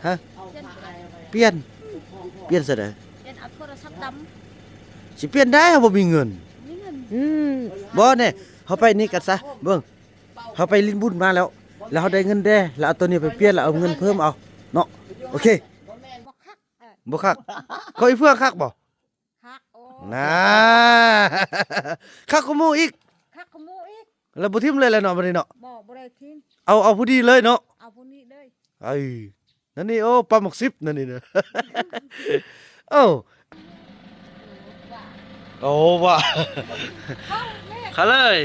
ຮະ? ປ່ຽນ ປ່ຽນ ປ່ຽນຊະໃດ? ປ່ຽນເອົາໂທລະສັບດຳ. ຊິປ່ຽນໄດ້ ເຮົາບໍ່ມີເງິນ. ມີເງິນ. ອືມ ບໍ່ແນ່ ເຮົາໄປນີ້ກັນຊະ ເບິ່ງ ເຮົາໄປຫຼິ້ນບຸນມາແລ້ວ ແລ້ວເຮົາໄດ້ເງິນແດ່ ແລ້ວເອົາໂຕນີ້ໄປປ່ຽນ ແລ້ວເອົາເງິນເພີ່ມເອົາເນາະ. ໂອເຄ ບໍ່ຄັກ ເອີ ບໍ່ຄັກ. ຂອງອີເຟືອງຄັກບໍ່? ຄັກ. ໂອ້ ນາ ຄັກກວ່າໝູ່ອີກ. ຄັກກວ່າໝູ່ອີກ. ແລ້ວບໍ່ຖິ້ມເລີຍແຫຼະເນາະ ບັດນີ້ເນາະ. ບໍ່ ບໍ່ໄດ້ຖິ້ມ. ເອົາ ເອົາຜູ້ດີເລີຍເນາະ. ເອົາຜູ້ນີ້ເລີຍ. ເອີ ນັ້ນນີ້ ໂອ້ ປາໝາກສິບນັ້ນນີ້ນະ. ໂອ້ ໂອ້ ວ່າ ເຂົ້າເລີຍ.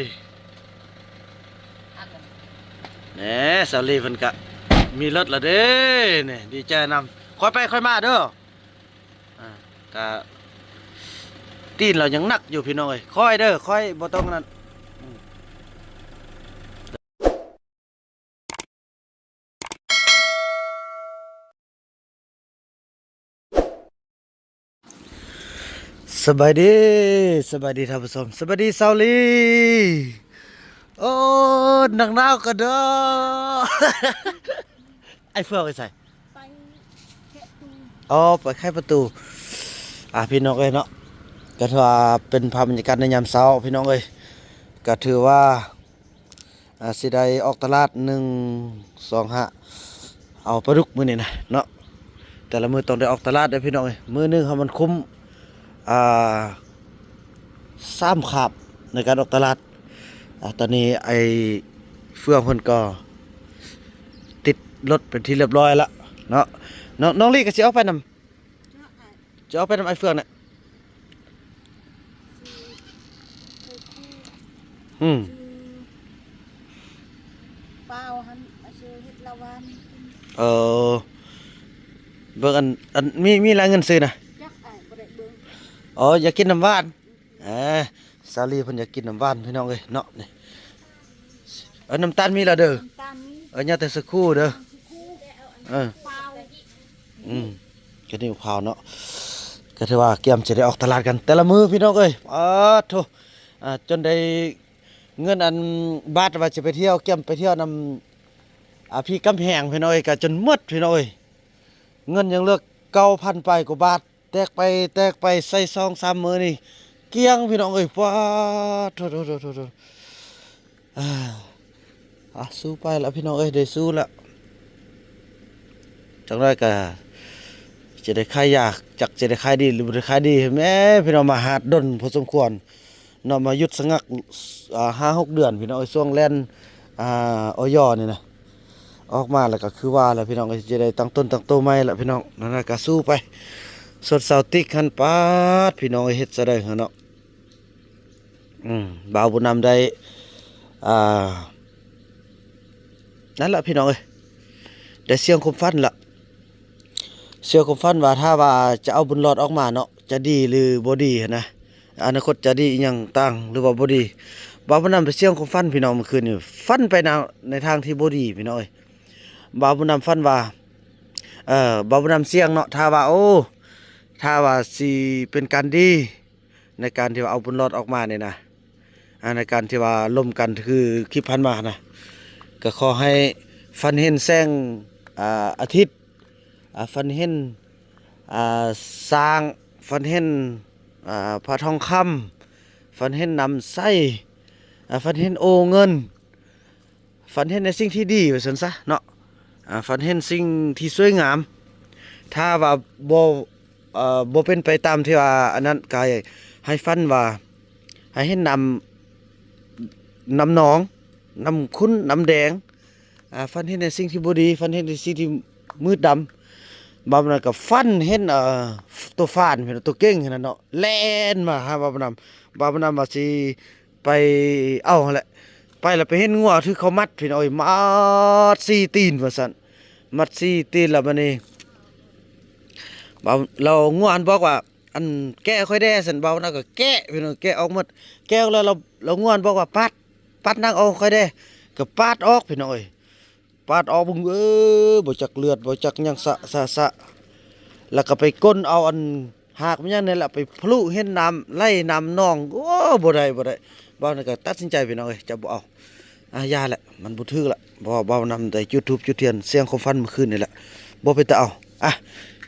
ແໜ່ ສາວລີເພິ່ນກະມີລົດລະເດ້ ນີ້ ດີໃຈນຳ. ຄ່ອຍໄປຄ່ອຍມາເດີ. ອ່າ ກະຕີນລາວຍັງໜັກຢູ່ພີ່ນ້ອງເອີຍ. ຄ່ອຍເດີ ຄ່ອຍ ບໍ່ຕ້ອງນັ້ນ. ສະບາຍດີ ສະບາຍດີທ່ານຜູ້ຊົມ ສະບາຍດີສາວລີ. ໂອ້ ໜາວໆກະເດີ. ອ້າຍເຟືອງໄປໃສ? ໄປແຄະຕູ. ອໍ ໄປໄຂປະຕູ. ອ່າ ພີ່ນ້ອງເອີຍເນາະ ກະຖືວ່າເປັນພາບບັນຍາກາດໃນຍາມເຊົ້າ ພີ່ນ້ອງເອີຍ. ກະຖືວ່າ ອ່າ ຊິໄດ້ອອກຕະຫຼາດ ໜຶ່ງ ສອງ ຫ້າ ເອົາປາດຸກມື້ນີ້ນະເນາະ. ແຕ່ລະມື້ຕ້ອງໄດ້ອອກຕະຫຼາດເດີພີ່ນ້ອງເອີຍ. ມື້ໜຶ່ງເຮົາມັນຄຸ້ມ ອ່າ ສາມຄາບໃນການອອກຕະຫຼາດ. ອ່າ ຕອນນີ້ອ້າຍເຟືອງເພິ່ນກໍຕິດລົດເປັນທີ່ລຽບຮ້ອຍລະເນາະ. ນ້ອງ ນ້ອງລີກໍຊິອອກໄປນຳ ຈະອອກໄປນຳອ້າຍເຟືອງນະ. ອືມ ເປົ່າຫັ້ນ ເອົາຊື່ເຮັດລາວານກິນ. ເອີ ເບິ່ງອັນ ອັນ ມີ ມີລາຍເງິນຊື່ນະ. ຈັກອ້າຍບໍ່ໄດ້ເບິ່ງ. ອໍ ຢາກກິນນ້ຳຫວານ. ອ່າ ສາວລີເພິ່ນຢາກກິນນ້ຳຫວານພີ່ນ້ອງເອີຍເນາະ. ນີ້ ເອີ ນ້ຳຕານມີແລ້ວເດີ. ນ້ຳຕານມີ. ເອີ ຍັງແຕ່ສາຄູເດີ. ສາຄູ. ເອີ ເປົ່າ. ອືມ ກະນີ້ພາວເນາະ ກະຖືວ່າກຽມຈະໄດ້ອອກຕະຫຼາດກັນແຕ່ລະມື້ພີ່ນ້ອງເອີຍ. ປາດໂທ້ ອ່າ ຈົນໄດ້ເງິນອັນບາດວ່າຈະໄປທ່ຽວ ກຽມໄປທ່ຽວນຳ ອ່າ ພີ່ກຳແພງພີ່ນ້ອງເອີຍ ກະຈົນໝົດພີ່ນ້ອງເອີຍ. ເງິນຍັງເຫຼືອເກົ້າພັນປາຍກວ່າບາດ. ແຕກໄປແຕກໄປ ໃສ່ສອງສາມມື້ນີ້ກ້ຽງພີ່ນ້ອງເອີຍ. ປາດໂທ້ ໂທ້ ໂທ້ ໂທ້ ອ່າ ອ່າ ສູ້ໄປລະພີ່ນ້ອງເອີຍ ໄດ້ສູ້ລະ. ຈັກໜ້ອຍກະຈະໄດ້ຂາຍຢາ ຈັກຈະໄດ້ຂາຍດີຫຼືບໍ່ໄດ້ຂາຍດີ. ແມ່ພີ່ນ້ອງ ມາຫາດດົນພໍສົມຄວນເນາະ ມາຢຸດສະງັກ ອ່າ ຫ້າຫົກເດືອນພີ່ນ້ອງເອີຍ ຊ່ວງແລ່ນ ອ່າ ອໍຢ ນີ້ນະ. ອອກມາແລ້ວກໍຄືວ່າແຫຼະພີ່ນ້ອງເອີຍ ຈະໄດ້ຕັ້ງຕົ້ນຕັ້ງໂຕໃໝ່ແຫຼະພີ່ນ້ອງ. ນັ້ນນະ ກໍສູ້ໄປ. ສ່ວນສາວຕິກຫັ້ນ ປາດ ພີ່ນ້ອງເອີຍ ເຮັດຊະໃດຫັ້ນເນາະ. ອືມ ບ່າວບຸນນຳໄດ້ ອ່າ ນັ້ນລະພີ່ນ້ອງເອີຍ ໄດ້ສ່ຽງຄວາມຝັນລະ ສ່ຽງຄວາມຝັນວ່າ ຖ້າວ່າຈະເອົາບຸນຫຼອດອອກມາເນາະ ຈະດີຫຼືບໍ່ດີຫັ້ນນະ. ອະນາຄົດຈະດີອີ່ຫຍັງຕ່າງ ຫຼືວ່າບໍ່ດີ. ບ່າວບຸນນຳໄປສ່ຽງຄວາມຝັນພີ່ນ້ອງ ມື້ຄືນນີ້ ຝັນໄປໃນ ໃນທາງທີ່ບໍ່ດີພີ່ນ້ອງເອີຍ. ບ່າວບຸນນຳຝັນວ່າ ເອີ ບ່າວບຸນນຳສ່ຽງເນາະ ຖ້າວ່າ ໂອ້ ຖ້າວ່າຊິເປັນການດີ ໃນການທີ່ວ່າເອົາບຸນຫຼອດອອກມານີ້ນະ ອ່າ ໃນການທີ່ວ່າລົມກັນ ຄືຄລິບຜ່ານມານະ ກໍຂໍໃຫ້ຝັນເຫັນແສງ ອ່າ ອາທິດ ອ່າ ຝັນເຫັນ ອ່າ ຊ້າງ ຝັນເຫັນ ອ່າ ພະທອງຄຳ ຝັນເຫັນນ້ຳໃສ ອ່າ ຝັນເຫັນໂອເງິນ ຝັນເຫັນໃນສິ່ງທີ່ດີວ່າຊັ້ນຊະເນາະ ອ່າ ຝັນເຫັນສິ່ງທີ່ສວຍງາມ. ຖ້າວ່າບໍ່ ເອີ ບໍ່ເປັນໄປຕາມທີ່ວ່າອັນນັ້ນ ກໍໃຫ້ ໃຫ້ຝັນວ່າ ໃຫ້ເຫັນນ້ຳ ນ້ຳໜອງ ນ້ຳຂຸ່ນ ນ້ຳແດງ ອ່າ ຝັນເຫັນໃນສິ່ງທີ່ບໍ່ດີ ຝັນເຫັນໃນສິ່ງທີ່ມືດດຳ. ບາງມື້ນັ້ນກໍຝັນເຫັນ ເອີ ຕົວຟານ ຕົວເກັ່ງຫັ້ນນະເນາະ ແລ່ນມາຫາບ່າວບຸນນຳ ບ່າວບຸນນຳວ່າຊິ ໄປເອົາຫັ້ນແຫຼະ ໄປແລ້ວໄປເຫັນງົວຖືກເຂົາມັດພີ່ນ້ອງເອີຍ ມັດສີ່ຕີນວ່າຊັ້ນ ມັດສີ່ຕີນ. ແລ້ວບາດນີ້ ລາວ ລາວງົວຫັ້ນບອກວ່າ ອັນ ແກະຂ້ອຍແດ່ຊັ້ນ ເວົ້ານະ ກໍແກະພີ່ນ້ອງ ແກະອອກໝົດ ແກະອອກແລ້ວ ລາວ ລາວງົວຫັ້ນບອກວ່າ ປາດ ປາດໜັງອອກຂ້ອຍແດ່ ກໍປາດອອກພີ່ນ້ອງເອີຍ. ປາດອອກເບິ່ງ ເອີ ບໍ່ຈັກເລືອດ ບໍ່ຈັກຫຍັງ ສະ ສະ ສະ ແລ້ວກໍໄປກົ້ນເອົາອັນ ຫາກແມ່ນຫຍັງນີ້ແຫຼະ ໄປຜະລຸເຫັນນ້ຳໄຫຼນ້ຳໜອງ. ໂອ້ ບໍ່ໄດ້ ບໍ່ໄດ້ ບ່າວນັ້ນກໍຕັດສິນໃຈພີ່ນ້ອງເອີຍ ຈະບໍ່ເອົາ ອ່າ ຢ່າແຫຼະ ມັນບໍ່ຖືກລະ ເພາະວ່າບ່າວນຳໄດ້ຈູດທູບຈູດທຽນ ສ່ຽງຄວາມຝັນມື້ຄືນນີ້ແຫຼະ ບໍ່ເປັນຕາເອົາ. ອ່ະ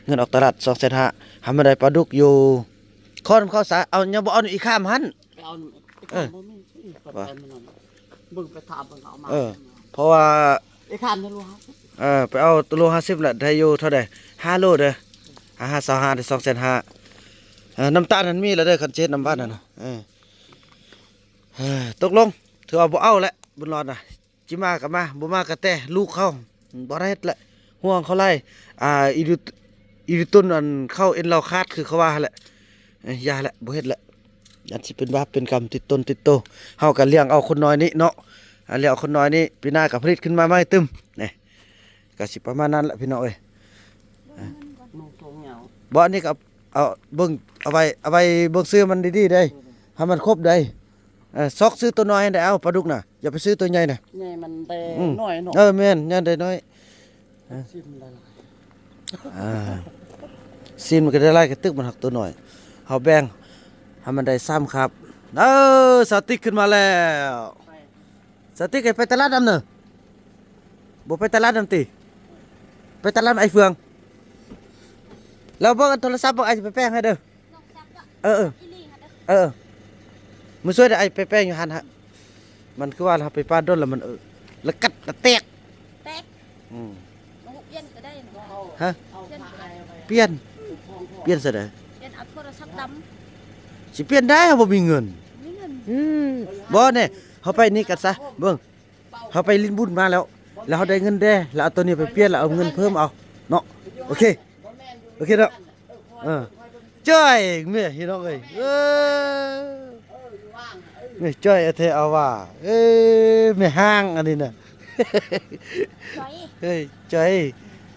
ເງິນອອກຕະຫຼາດສອງແສນຫ້າ ຫາມາໄດ້ປາດຸກຢູ່ ຂໍນຳເຂົ້າສາ ເອົາ ຍັງບໍ່ເອົາອີກຂ້າມຫັ້ນ. ໄປເອົານຳ ເອີ ຂ້າມບໍ່ມີ ຂ້າມໄປມັນນັ້ນ ເບິ່ງໄປຖາມເບິ່ງເຂົາເອົາມາ. ເອີ ເພາະວ່າ ໄປຖາມໃນໂລຫ້າສິບ ເອີ ໄປເອົາໂລຫ້າສິບລະ ໄດ້ຢູ່ເທົ່າໃດ ຫ້າໂລເດີ ຫ້າຫ້າຊາວຫ້າ ໄດ້ສອງແສນຫ້າ. ເອີ ນ້ຳຕານນັ້ນມີລະເດີ ຄັນຊິເຮັດນ້ຳຫວານນັ້ນນະ. ເອີ ເອີ ຕົກລົງ ຖືວ່າບໍ່ເອົາແຫຼະ ບຸນລອດນະ. ຊິມາກໍມາ ບໍ່ມາກໍແຕ່ລູກເຮົາ ບໍ່ໄດ້ເຮັດແຫຼະ ຫ່ວງເຂົາຫຼາຍ. ອ່າ ອີດູ ອີດູຕຸນ ອັນເຂົ້າເອັນລາວຂາດ ຄືເຂົາວ່າຫັ້ນແຫຼະ. ເອີ ຢ່າແຫຼະ ບໍ່ເຮັດແຫຼະ ອັນຊິເປັນບາບເປັນກຳຕິດຕົນຕິດໂຕ. ເຮົາກໍລ້ຽງເອົາຄົນນ້ອຍນີ້ເນາະ ອ່າ ລ້ຽງເອົາຄົນນ້ອຍນີ້ ປີໜ້າກໍຜະລິດຂຶ້ນມາໃໝ່ຕື່ມ. ນີ້ ກໍຊິປະມານນັ້ນແຫຼະພີ່ນ້ອງເອີຍ. ບໍ່ ອັນນີ້ກໍເອົາ ເອົາເບິ່ງ ເອົາໄວ້ ເອົາໄວ້ເບິ່ງຊື່ມັນດີໆເດ້ ໃຫ້ມັນຄົບໄດ໋. ເອີ ຊອກຊື້ຕົວນ້ອຍຫັ້ນໄດ໋ ເອົາປາດຸກນະ ຢ່າໄປຊື້ຕົວໃຫຍ່ນະ ໃຫຍ່ມັນໄດ້ ອືມ ນ້ອຍເນາະ. ເອີ ແມ່ນ ໃຫຍ່ໄດ້ນ້ອຍ. ເອີ ຊິມໄດ້ຫຼາຍ ອ່າ ຊິມມັນກໍໄດ້ຫຼາຍກະຕຶກ ມັນຮັກຕົວນ້ອຍ ເຮົາແບ່ງໃຫ້ມັນໄດ້ສາມຄາບ. ເອີ ສາວຕິກຂຶ້ນມາແລ້ວ. ສາວຕິກ ໄປຕະຫຼາດນຳເນີ ບໍ່ໄປຕະຫຼາດນຳຕິ ໄປຕະຫຼາດນຳໄອ້ເຟືອງ. ແລ້ວເບິ່ງອັນໂທລະສັບ ເບິ່ງ ອ້າຍຊິໄປແປງໃຫ້ເດີ. ເອີ ເອີ ເອີ ມື້ຊ່ວຍໄດ້ ໄອ້ໄປແປງຢູ່ຫັ້ນຫະ. ມັນຄືວ່າເຮົາໄປປາດດົນແລ້ວມັນ ເອີ ລະກັດລະແຕກ ແຕກ. ອືມ ບໍ່ຮູ້ປ່ຽນກໍໄດ້ ຮະ ປ່ຽນກໍໄດ້ ປ່ຽນ ປ່ຽນຊະໃດ ປ່ຽນເອົາໂທລະສັບດຳ. ຊິປ່ຽນໄດ້ ເຮົາບໍ່ມີເງິນ ມີເງິນ ອືມ ບໍ່ແນ່ ເຮົາໄປນີ້ກັນຊະ ເບິ່ງ ເຮົາໄປຫຼິ້ນບຸນມາແລ້ວ ແລ້ວເຮົາໄດ້ເງິນແດ່ ແລ້ວເອົາໂຕນີ້ໄປປ່ຽນ ແລ້ວເອົາເງິນເພີ່ມເອົາເນາະ. ໂອເຄ ໂອເຄເນາະ. ເອີ ຈ້ອຍ ແມ່ພີ່ນ້ອງເອີຍ ເອີ ແມ່ຈ້ອຍແທ້ເອົາວ່າ ເອີ ແມ່ຮ້າງອັນນີ້ນະ ຈ້ອຍ ເອີ ຈ້ອຍ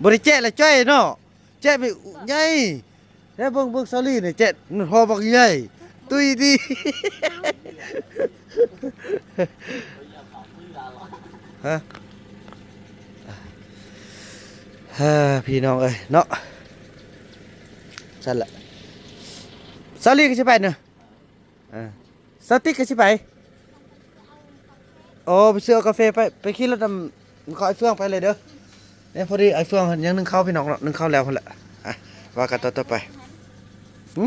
ບໍ່ໄດ້ແຈະລະຈ້ອຍເນາະ ແຈະໄປໃຫຍ່. ແລ້ວເບິ່ງ ເບິ່ງສາວລີນີ້ ແຈະ ມັນພໍບັກໃຫຍ່ ຕຸ້ຍດີ ຮະ ເອີ ພີ່ນ້ອງເອີຍເນາະ. ຊັ້ນລະ ສາວລີກໍຊິໄປເນາະ. ອ່າ ສາວຕິກກໍຊິໄປ. ໂອ້ ໄປຊື້ເອົາກາເຟ ໄປ ໄປຂີ່ລົດນຳ ຂໍອ້າຍເຟືອງໄປເລີຍເດີ. ນີ້ພໍດີອ້າຍເຟືອງເພິ່ນຍັງໜຶ້ງເຂົ້າ ພີ່ນ້ອງເນາະ ໜຶ້ງເຂົ້າແລ້ວພຸ້ນແຫຼະ. ອ່ະ ວ່າກັນຕໍ່ໆໄປ. ຫື?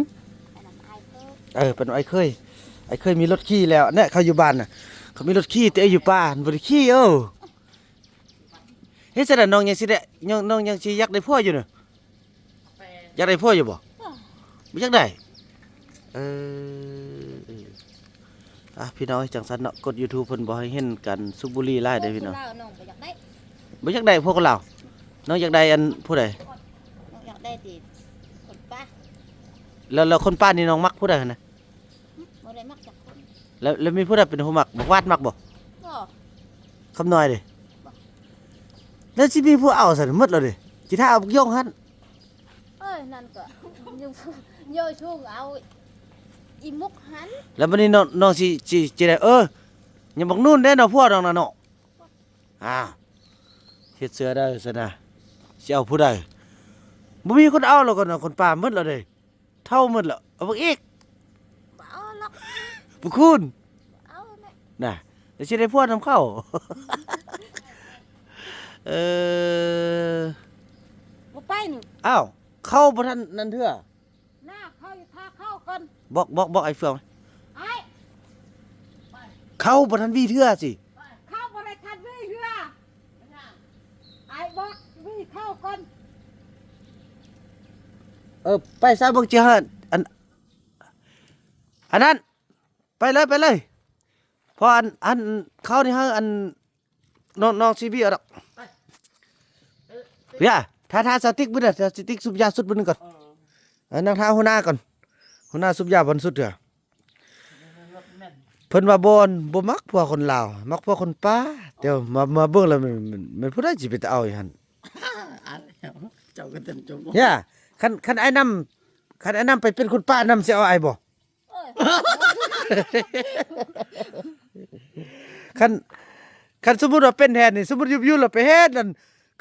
ເອີ ເປັນອ້າຍເຂີຍ ອ້າຍເຂີຍມີລົດຂີ່ແລ້ວ. ແນ່ ເຂົາຢູ່ບ້ານນະ ເຂົາມີລົດຂີ່ ແຕ່ຢູ່ປ່າບໍ່ໄດ້ຂີ່. ເອີ ເຮັດຈັ່ງໃດ ນ້ອງຍັງຊິໄດ້ ນ້ອງ ນ້ອງຍັງຊິຢາກໄດ້ຜົວຢູ່ນະ? ຢາກໄດ້ຜົວຢູ່ບໍ່? ບໍ່ຢາກໄດ້. ເອີ ອ່ະ ພີ່ນ້ອງເອີຍ ຈັ່ງຊັ້ນເນາະ ກົດຢູທູບເພິ່ນບໍ່ໃຫ້ເຫັນກັນສູບບຸຫຼີຫຼາຍເດ້ພີ່ນ້ອງ. ບໍ່ຢາກໄດ້ ບໍ່ຢາກໄດ້ຜົວຄົນລາວ. ນ້ອງຢາກໄດ້ອັນຜູ້ໃດ? ນ້ອງຢາກໄດ້ແຕ່ຄົນປ່າ. ແລ້ວ ແລ້ວຄົນປ່ານີ້ນ້ອງມັກຜູ້ໃດຫັ້ນນະ? ບໍ່ໄດ້ມັກຈັກຄົນ. ແລ້ວ ແລ້ວມີຜູ້ໃດເປັນຜູ້ມັກ? ບັກຫວາດມັກບໍ່? ບໍ່. ຄຳນ້ອຍເດ? ບໍ່. ແລ້ວຊິມີຜູ້ເອົາຊັ້ນ ໝົດແລ້ວເດ ຊິຖ້າເອົາບັກຢອງຫັ້ນ. ເອີຍ ນັ້ນກໍຢູ່ ຢູ່ຊຸງເອົາອີ່ມຸກຫັ້ນ. ແລ້ວບັດນີ້ນ້ອງ ນ້ອງຊິ ຊິ ຊິໄດ້ ເອີ ຍັງບັກນູນເດ້ເນາະ ຜົວນ້ອງນະເນາະ. ອ້າວ ເຮັດເສືອໄດ້ຊັ້ນນະ ຊິເອົາຜູ້ໃດ? ບໍ່ມີຄົນເອົາແລ້ວກໍເນາະ ຄົນປ່າໝົດແລ້ວເດ້. ເຖົ້າໝົດແລ້ວ ເອົາເບິ່ງອີກ. ບໍ່ເອົາດອກ ບໍ່ຄູນ ບໍ່ເອົາແຫຼະນະ ແລ້ວຊິໄດ້ຜົວນຳເຂົາ. ເອີ ບໍ່ໄປນີ້. ອ້າວ ເຂົ້າບໍ່ທັນນັ້ນເທື່ອ. ໜ້າເຂົ້າຢູ່ ຖ້າເຂົ້າກ່ອນ. ບອກ ບອກ ບອກໄອ້ເຟືອງ ອ້າຍ ເຂົ້າບໍ່ທັນວີເທື່ອຊິ. ເຂົ້າບໍ່ໄດ້ທັນວີເທື່ອ. ອ້າຍບອກວີເຂົ້າກ່ອນ. ເອີ ໄປຊະ ເບິ່ງຈິເຮີ ອັນ ອັນນັ້ນ ໄປເລີຍ ໄປເລີຍ. ເພາະອັນ ອັນເຂົ້ານີ້ເຮົາ ອັນ ນ້ອງ ນ້ອງຊີບີເອົາດອກ. ເພຍ ຖ້າ ຖ້າສະຕິກບຶດ ສະຕິກສູບຢາສຸດບຶດໜຶ່ງກ່ອນ. ເອີ ນັ່ງຖ້າຫົວໜ້າກ່ອນ ຫົວໜ້າສູບຢາບ່ອນສຸດເທື່ອ. ເພິ່ນວ່າບໍ່ ບໍ່ມັກພວກຄົນລາວ ມັກພວກຄົນປ່າ. ແຕ່ມາ ມາເບິ່ງແລ້ວ ແມ່ນ ແມ່ນ ແມ່ນຜູ້ໃດຊິເປັນຕາເອົາຢູ່ຫັ້ນ. ເຈົ້າກໍເຕັມຈົມ. ເພຍ ຄັນ ຄັນອ້າຍນຳ ຄັນອ້າຍນຳໄປເປັນຄົນປ່ານຳ ຊິເອົາອ້າຍບໍ່? ເອີ ຄັນ ຄັນສົມມຸດວ່າເປັນແທນນີ້ ສົມມຸດຢູ່ໆແລ້ວໄປເຮັດນັ້ນ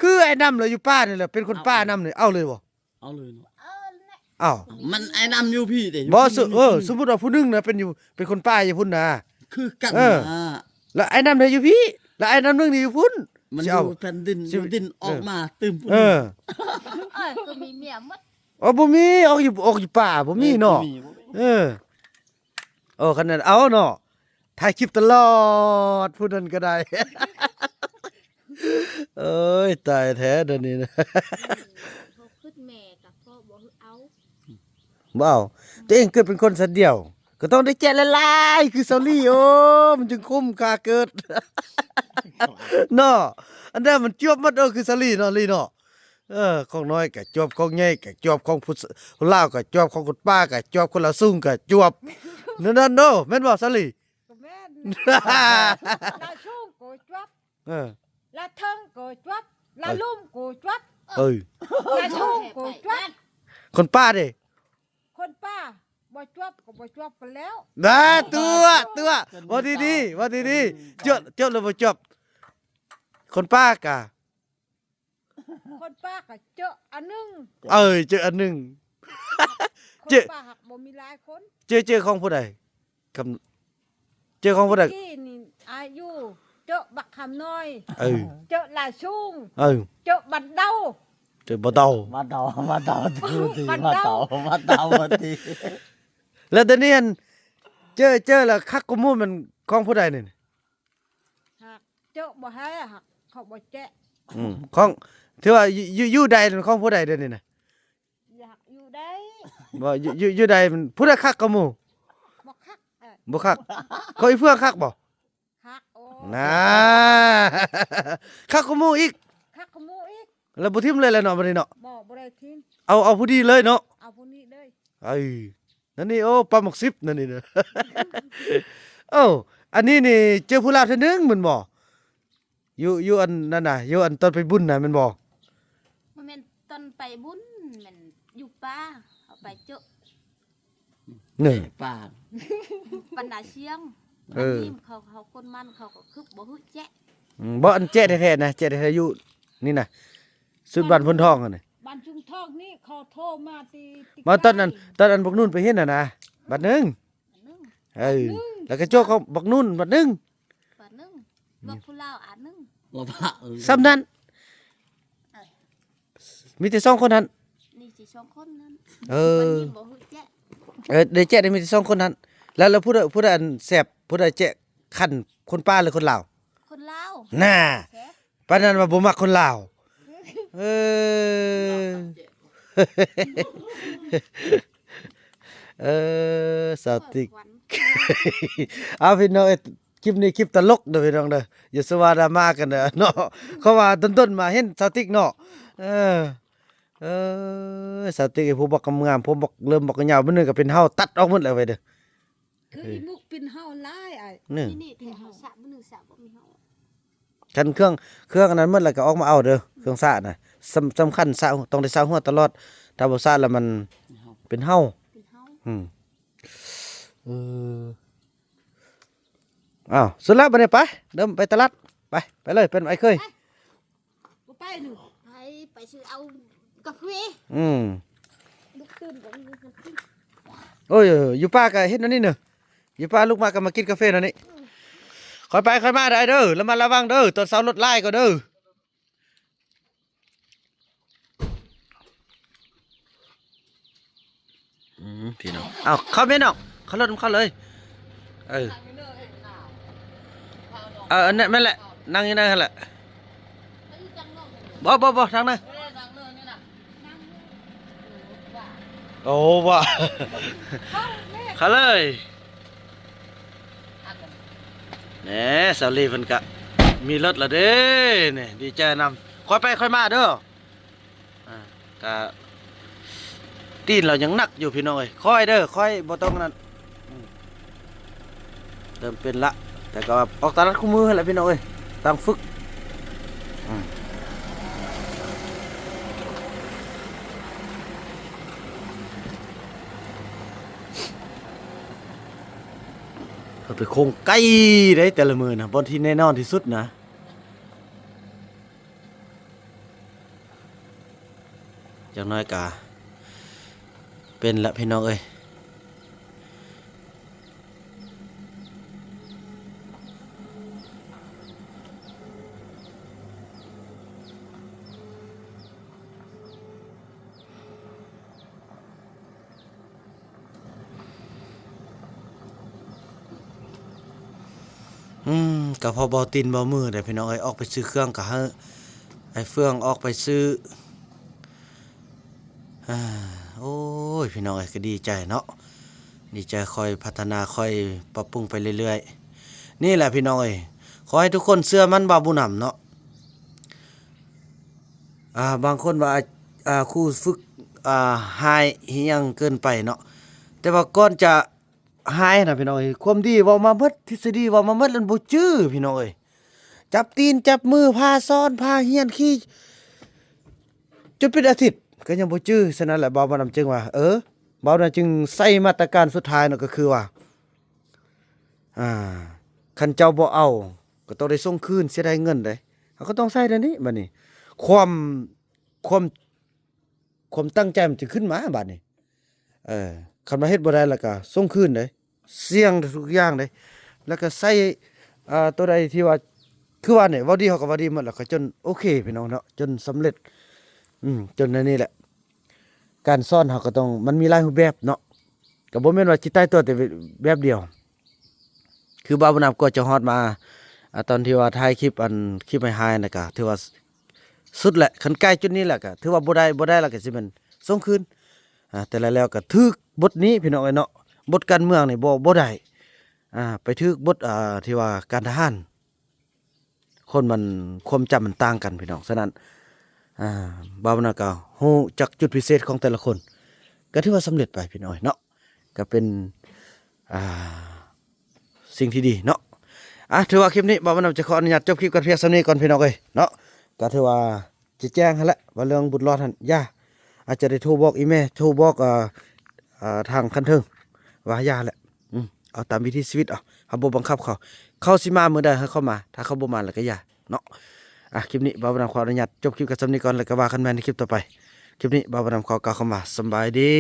ຄືອ້າຍນຳລະຢູ່ປ່ານີ້ລະ ເປັນຄົນປ່ານຳນີ້ ເອົາເລີຍບໍ່? ເອົາເລີຍເນາະ. ເອົາ ມັນອ້າຍນຳຢູ່ພີ້ເດ້. ບໍ່ ສົມມຸດວ່າຜູ້ໜຶ່ງນະເປັນຢູ່ ເປັນຄົນປ່າຢູ່ພຸ້ນນະ ຄືກັນ. ເອີ ລະອ້າຍນຳນະຢູ່ພີ້ ລະອ້າຍນຳໜຶ່ງນີ້ຢູ່ພຸ້ນ. ມັນຢູ່ແຜ່ນດິນ ຢູ່ດິນອອກມາຕື່ມພຸ້ນ. ເອີ ເອີ ເອີ ກໍມີເມຍໝົດ. ອໍ ບໍ່ມີ ອອກຢູ່ ອອກຢູ່ປ່າ ບໍ່ມີເນາະ. ເອີ ບໍ່ມີ ເອີ ໂອ້ ຄັນນັ້ນເອົາເນາະ ຖ່າຍຄລິບຕະຫຼອດ ຜູ້ນັ້ນກໍໄດ້. ເອີຍ ຕາຍແທ້ດຽວນີ້ນະ. ບໍ່ເອົາ ຕົວເອງເກີດເປັນຄົນຊາດດຽວ ກໍຕ້ອງໄດ້ແຈກຫຼາຍໆ ຄືສາວລີ. ໂອ້ ມັນຈຶ່ງຄຸ້ມຄ່າເກີດເນາະ. ອັນນັ້ນມັນຈວບໝົດ. ເອີ ຄືສາວລີເນາະ ລີເນາະ. ເອີ ຂອງນ້ອຍກະຈວບ ຂອງໃຫຍ່ກະຈວບ ຂອງຜູ້ລາວກະຈວບ ຂອງຄົນປ່າກະຈວບ ຄົນລາວສູງກະຈວບ ແນວນັ້ນເນາະ. ແມ່ນບໍ່ສາວລີ? ກໍແມ່ນ ລາວສູງກໍຈວບ ເອີ ລາວເທິງກໍຈວບ ລາວລຸ່ມກໍຈວບ ເອີ ລາວສູງກໍຈວບ. ຄົນປ່າເດ? ຄົນປ່າບໍ່ຈວບກໍບໍ່ຈວບກັນແລ້ວ. ນາ ຕົວະ ຕົວະ ເວົ້າດີໆ ເວົ້າດີໆ. ເຈີ ເຈີຫຼືບໍ່ຈວບ? ຄົນປ່າກະ ຄົນປ່າກໍເຈີອັນໜຶ່ງ ເອີ ເຈີອັນໜຶ່ງ. ຄົນປ່າຫາກບໍ່ມີຫຼາຍຄົນ. ເຈີ ເຈີຂອງຜູ້ໃດ? ກຳ ເຈີຂອງຜູ້ໃດ? ກີ້ນີ້ອາຍຸ ເຈີບັກຄຳນ້ອຍ ເອີ ເຈີລາຍສູງ ເອີ ເຈີບັນເດົາ ເຈີບັນເດົາ ມາເດົາ ມາເດົາ ມາເດົາ ມາເດົາ ມາເດົາ. ແລ້ວດຽວນີ້ອັນ ເຈີ ເຈີລະຄັກກວ່າໝູ່ ແມ່ນຂອງຜູ້ໃດນີ້? ຫາກເຈີບໍ່ແຮ ຫາກເຂົາບໍ່ແຈະ. ອືມ ຂອງ ຖືວ່າຢູ່ ຢູ່ໃດນັ້ນ ຂອງຜູ້ໃດດຽວນີ້ນະ? ຢາກຢູ່ໃດ ບໍ່ ຢູ່ ຢູ່ໃດ ຜູ້ໃດຄັກກວ່າໝູ່? ບໍ່ຄັກ ເອີ ບໍ່ຄັກ. ຂອງອີ່ເຟືອງຄັກບໍ່? ຄັກ. ໂອ້ ນາ ຄັກກວ່າໝູ່ອີກ ຄັກກວ່າໝູ່ອີກ. ແລ້ວບໍ່ຖິ້ມເລີຍແຫຼະເນາະ ບັດນີ້ເນາະ. ບໍ່ ບໍ່ໄດ້ຖິ້ມ ເອົາ ເອົາຜູ້ດີເລີຍເນາະ ເອົາຜູ້ນີ້ເລີຍ. ເອີ ນັ້ນນີ້ ໂອ້ ປາໝາກສິບນັ້ນນີ້ນະ. ໂອ້ ອັນນີ້ນີ້ເຈີຜູ້ລາວເທື່ອໜຶ່ງແມ່ນບໍ່? ຢູ່ ຢູ່ອັນນັ້ນນະ ຢູ່ອັນຕອນໄປບຸນນະແມ່ນບໍ່? ບໍ່ແມ່ນຕອນໄປບຸນ ແມ່ນຢູ່ປ່າ ເຮົາໄປເຈີ ນີ້ ປ່າ ບັນດາຊຽງ. ເອີ ອັນນີ້ເຂົາ ເຂົາຄົນມັນ ເຂົາກໍຄືບໍ່ຮູ້ແຈະ. ອືມ ບໍ່ ອັນແຈະແທ້ໆນະ ແຈະແທ້ໆຢູ່ນີ້ນະ ສຸດບ້ານໂພນທອງຫັ້ນນະ ບ້ານຊຸງທອງນີ້. ເຂົາໂທມາຕິ ມາຕອນນັ້ນ ຕອນອັນບັກນຸ່ນໄປເຫັນຫັ້ນນະ ບາດໜຶ່ງ. ເອີ ແລ້ວກໍໂຈກຂອງບັກນຸ່ນບາດໜຶ່ງ ບາດໜຶ່ງ ອືມ ບັກຜູ້ລາວອັນໜຶ່ງ ລະພະ ເອີ ສ່ຳນັ້ນ. ມີແຕ່ສອງຄົນຫັ້ນ ມີແຕ່ສອງຄົນນັ້ນ. ເອີ ບໍ່ຮູ້ແຈະ. ເອີ ໄດ້ແຈະໄດ້ມີແຕ່ສອງຄົນຫັ້ນ. ແລ້ວ ແລ້ວຜູ້ໃດ ຜູ້ໃດອັນແຊບ ຜູ້ໃດແຈະຄັນ ຄົນປ່າຫຼືຄົນລາວ? ຄົນລາວ. ນ່າ ແຊບ ປານນັ້ນວ່າບໍ່ມັກຄົນລາວ. ເອີ ເອີ ສາວຕິກ. ເອົາ ພີ່ນ້ອງເອີຍ ຄລິບນີ້ຄລິບຕະຫຼົກເດີພີ່ນ້ອງເດີ ຢ່າສະວ່າດຣາມາກັນເດີເນາະ. ເພາະວ່າດົນໆມາເຫັນສາວຕິກເນາະ. ເອີ ເອີ ສາວຕິກ ຜູ້ບັກງາມໆ ຜົມບັກເລີ່ມບັກຍາວ ມື້ໜຶ່ງກໍເປັນເຫົ່າ ຕັດອອກໝົດແລ້ວໄວ້ເດີ. ຄືອີໝຸກເປັນເຫົ່າຫຼາຍອ້າຍ. ນີ້ ນີ້ແທ້ ເຮົາສະມື້ສະບໍ່ມີເຫົ່າ. ຄັນເຄື່ອງ ເຄື່ອງອັນນັ້ນໝົດແລ້ວກໍອອກມາເອົາເດີ ເຄື່ອງສະນະ. ສຳ ສຳຄັນສະ ຕ້ອງໄດ້ສະຫົວຕະຫຼອດ ຖ້າບໍ່ສະແລ້ວມັນເປັນເຫົ່າ ເປັນເຫົ່າ. ອືມ ເອີ ອ້າວ ສຸດແລ້ວບັດນີ້ ໄປ ເດີ ໄປຕະຫຼາດ ໄປ ໄປເລີຍ ເປັນໄອ້ເຄີຍ. ບໍ່ໄປໜຶ່ງ ໄປ ໄປຊື້ເອົາກາເຟ. ອືມ ລຸກຕື່ນກໍມີກາເຟ. ໂອ້ຍ ຢູ່ປ່າກໍເຮັດແນວນີ້ເນີ ຢູ່ປ່າລຸກມາກໍມາກິນກາເຟແນວນີ້. ອືມ ຄ່ອຍໄປຄ່ອຍມາໄດ້ເດີ ລະມັດລະວັງເດີ ຕອນເຊົ້າລົດຫຼາຍກໍເດີ. ອືມ ພີ່ນ້ອງ ເອົາ ເຂົ້າແມ່ນ້ອງ ເຂົ້າລົດນຳເຂົາເລີຍ. ເອີ ເອີ ອັນນັ້ນແມ່ນແຫຼະ ນັ່ງຢູ່ໃນຫັ້ນແຫຼະ. ບໍ່ ບໍ່ ບໍ່ ທາງນັ້ນ. ໂອ້ ວ່າ ເຂົ້າເລີຍ. ແໜ່ ສາວລີເພິ່ນກະມີລົດແລ້ວເດ້ ນີ້ ດີໃຈນຳ. ຄ່ອຍໄປຄ່ອຍມາເດີ. ອ່າ ກະຕີນລາວຍັງໜັກຢູ່ພີ່ນ້ອງເອີຍ. ຄ່ອຍເດີ ຄ່ອຍ ບໍ່ຕ້ອງນັ້ນ. ອືມ ເລີ່ມເປັນລະ ແຕ່ກໍວ່າອອກຕະຫຼາດຄູ່ມື້ຫັ້ນແຫຼະພີ່ນ້ອງເອີຍ ຕາມຝຶກ. ອືມ ເຮົາໄປໂຄ້ງໄກເດ້ແຕ່ລະມື້ນະ ບ່ອນທີ່ແນ່ນອນທີ່ສຸດນະ. ຢ່າງໜ້ອຍກະເປັນລະພີ່ນ້ອງເອີຍ. ອືມ ກໍເພາະບໍ່ຕີນບໍ່ມືເດ້ພີ່ນ້ອງເອີຍ ອອກໄປຊື້ເຄື່ອງກໍໃຫ້ ໃຫ້ເຟື່ອງອອກໄປຊື້. ອາ ໂອ້ຍ ພີ່ນ້ອງເອີຍ ກໍດີໃຈເນາະ ດີໃຈ ຄ່ອຍພັດທະນາ ຄ່ອຍປັບປຸງໄປເລື້ອຍໆ. ນີ້ແຫຼະພີ່ນ້ອງເອີຍ ຂໍໃຫ້ທຸກຄົນເຊື່ອໝັ້ນບ່າວບຸນນຳເນາະ. ອ່າ ບາງຄົນວ່າ ອ່າ ຄູຝຶກ ອ່າ ຮ້າຍອີ່ຫຍັງເກີນໄປເນາະ ແຕ່ວ່າກ່ອນຈະຮ້າຍນະພີ່ນ້ອງເອີຍ ຄວາມດີເວົ້າມາໝົດ ທິດສະດີເວົ້າມາໝົດ ແລ້ວບໍ່ຈື່ພີ່ນ້ອງເອີຍ. ຈັບຕີນຈັບມື ພາສອນ ພາຮຽນຂີ່ ຈົນເປັນອາທິດກໍຍັງບໍ່ຈື່. ສະນັ້ນແຫຼະ ບ່າວບຸນນຳຈຶ່ງວ່າ ເອີ ບ່າວນຳຈຶ່ງໃສ່ມາດຕະການສຸດທ້າຍເນາະ ກໍຄືວ່າ ອ່າ ຄັນເຈົ້າບໍ່ເອົາ ກໍຕ້ອງໄດ້ສົ່ງຄືນ ເສຍດາຍເງິນເດ້. ເຮົາກໍຕ້ອງໃຊ້ແນວນີ້ ບັດນີ້ ຄວາມ ຄວາມ ຄວາມຕັ້ງໃຈມັນຈະຂຶ້ນມາບາດນີ້. ເອີ ຄັນວ່າເຮັດບໍ່ໄດ້ແລ້ວກໍສົ່ງຄືນເດ້ ສ່ຽງທຸກຢ່າງເດ້ ແລ້ວກໍໃຊ້ ເອີ ໂຕໃດທີ່ວ່າ ຄືວ່ານີ້ ເວົ້າດີເຮົາກໍເວົ້າດີໝົດ ແລ້ວກໍຈົນໂອເຄພີ່ນ້ອງເນາະ ຈົນສຳເລັດ. ອືມ ຈົນອັນນີ້ແຫຼະ ການສອນເຮົາກໍຕ້ອງ ມັນມີຫຼາຍຮູບແບບເນາະ ກໍບໍ່ແມ່ນວ່າຊິຕາຍຕົວແຕ່ແບບດຽວ. ຄືບ່າວບຸນນຳກໍຈະຮອດມາ ອາ ຕອນທີ່ວ່າຖ່າຍຄລິບ ອັນ ຄລິບໃຫ້ຮ້າຍນະ ກໍຖືວ່າສຸດແຫຼະ. ຄັນໃກ້ຈຸດນີ້ແລ້ວກໍຖືວ່າບໍ່ໄດ້ ບໍ່ໄດ້ແລ້ວກໍຊິແມ່ນສົ່ງຄືນ. ອາ ແຕ່ລະແລ້ວກໍຖືກບົດນີ້ພີ່ນ້ອງເອີຍເນາະ ບົດການເມືອງນີ້ບໍ່ ບໍ່ໄດ້ ອາ ໄປຖືກບົດ ອາ ທີ່ວ່າການທະຫານ. ຄົນມັນ ຄວາມຈຳມັນຕ່າງກັນພີ່ນ້ອງ. ສະນັ້ນ ອ່າ ບ່າວນຳກໍຮູ້ຈັກຈຸດພິເສດຂອງແຕ່ລະຄົນ ກໍຖືວ່າສຳເລັດໄປພີ່ນ້ອງເນາະ ກໍເປັນ ອ່າ ສິ່ງທີ່ດີເນາະ. ອ່າ ຖືວ່າຄລິບນີ້ບ່າວນຳຈະຂໍອະນຸຍາດຈົບຄລິບກັນພຽງສ່ຳນີ້ກ່ອນພີ່ນ້ອງເອີຍເນາະ. ກໍຖືວ່າຈະແຈ້ງຫັ້ນແຫຼະວ່າເລື່ອງບຸດລອດຫັ້ນຢ່າ ອາດຈະໄດ້ໂທບອກອີ່ແມ່ ໂທບອກ ເອີ ເອີ ທາງຂັ້ນເທິງວ່າຢ່າແຫຼະ. ອືມ ເອົາຕາມວິຖີຊີວິດເອົາ ເຮົາບໍ່ບັງຄັບເຂົາ ເຂົາຊິມາມື້ໃດໃຫ້ເຂົາມາ ຖ້າເຂົາບໍ່ມາແລ້ວກໍຢ່າເນາະ. ອ່າ ຄລິບນີ້ບ່າວບຸນນຳຂໍອະນຸຍາດຈົບຄລິບກັນສ່ຳນີ້ກ່ອນ ແລ້ວກໍວ່າກັນໃໝ່ໃນຄລິບຕໍ່ໄປ. ຄລິບນີ້ບ່າວບຸນນຳຂໍກ່າວຄຳວ່າສຳບາຍດີ.